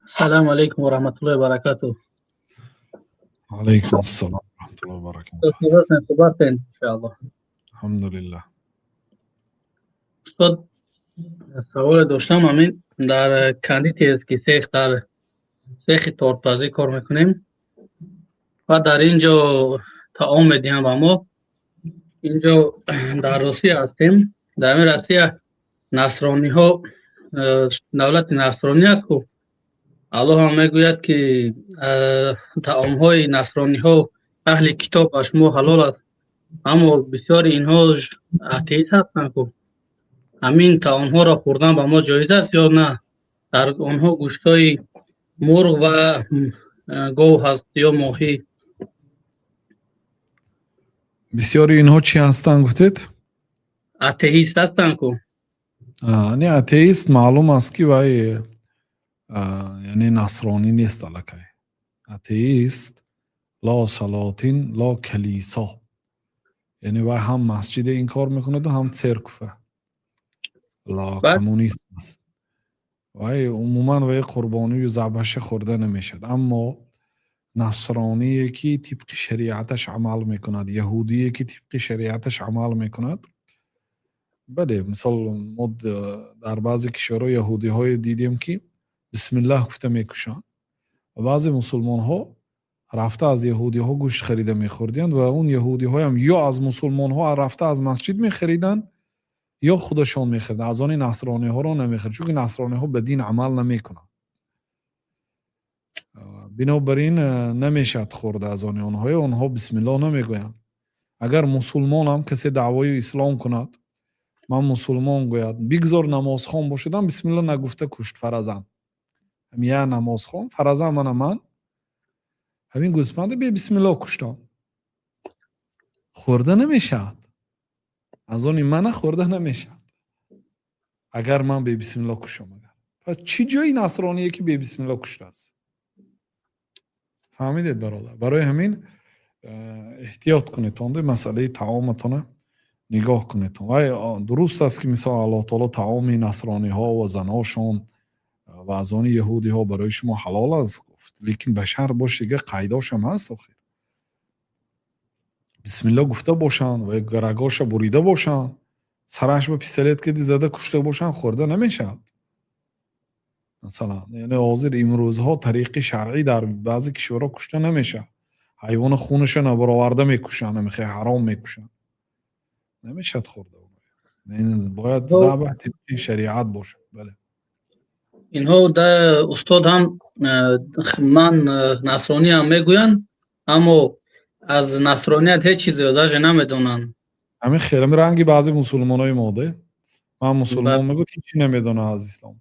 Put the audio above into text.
Ассалому алайкум ва раҳматуллоҳи ва баракатуҳ. Алайкум ассалом ва раҳматуллоҳи ва баракатуҳ. Хуб, иншоаллоҳ. Алҳамдулиллаҳ. Устод, саволе доштам. Ҳамин дар кондитерский цех, дар цехи тортпазӣ кор мекунем ва дар ин ҷо таом медиҳам ба мо. Инҷо дар Русия ҳастем. Дар ин Россия насрониҳо, давлати насронӣ аст ку. Аллоҳ ҳам мегӯяд, ки таомҳои насрониҳо, аҳли китоб ба шумо ҳалол аст, аммо бисёри инҳо атеист ҳастанд ку. Ҳамин таомҳоро хӯрдан ба мо ҷоиз аст ё на? Дар онҳо гӯштҳои мурғ ва гов ҳаст ё моҳӣ. Бисёри инҳо чӣ ҳастанд, гуфтед? Атеист ҳастанд ку. Не, атеист маълум аст, ки вай, яъне, насронӣ нест аллакай. Атеист ло салотин, ло калисо, яъне вай ҳам масҷиде инкор мекунаду, ҳам церковь, ло коммунист аст. Вай умуман вай қурбонию забҳаша хӯрда намешавад. Аммо насроние, ки тибқи шариаташ амал мекунад, яҳудие, ки тибқи шариаташ амал мекунад, бале. Мисол, мо дар баъзе кишварҳо яҳудиҳое дидем, ки бисмиллаҳ гуфта мекушанд, ва баъзе мусулмонҳо рафта аз яҳудиҳо гӯшт харида мехӯрдиянд, ва он яҳудиҳоям ё аз мусулмонҳо рафта аз масҷид мехариданд, ё худашон мехариданд. Аз они насрониҳоро намехарид, чунки насрониҳо ба дин амал намекунанд. Бинобар ин намешавад хӯрда аз они онҳое, онҳо бисмиллоҳ намегӯянд. Агар мусулмонам касе даъвои ислом кунад, ман мусулмон гӯяд, бигзор намозхон бошадам, бисмиллоҳ нагуфта кушт, фаразан я намозхон, фаразан мана ман ҳамин гӯсфанда бе бисмиллоҳ куштам, хӯрда намешавад. Аз они мана хӯрда намешавад, агар ман бе бисмиллоҳ кушам. Агар пас чӣ ҷои насроние, ки бе бисмиллоҳ куштааст? Фаҳмидед, бародар? Барои ҳамин эҳтиёт кунедтон, масъалаи таоматона нигоҳ кунедтон. Вай дуруст аст, ки мисол Аллоҳ таоло таоми насрониҳо ва заношон ва аз они яҳудиҳо барои шумо ҳалол аст гуфт, лекин ба шарт бош, дига қайдошам ҳаст охир: бисмилло гуфта бошанд ва рагоша бурида бошанд, сараш ба пистолет кади зада кушта бошанд, хӯрда намешавад, масалан. Яъне ҳозир имрӯзҳо тариқи шаръӣ дар баъзе кишварҳо кушта намешавад. Ҳайвона хунаша набароварда мекушанд, намехоҳ ҳаром мекушанд, намешавад хӯрда. Бояд забҳ тибқи шариат бошад, бале. Инҳо да, устод, ҳам ман насрониам мегӯянд, аммо аз насроният ҳеҷ чизе даже намедонанд. Ҳамин хел, ҳамин ранги баъзе мусулмонои мо де, ман мусулмон мегӯяд, ҳечи намедонад аз ислом.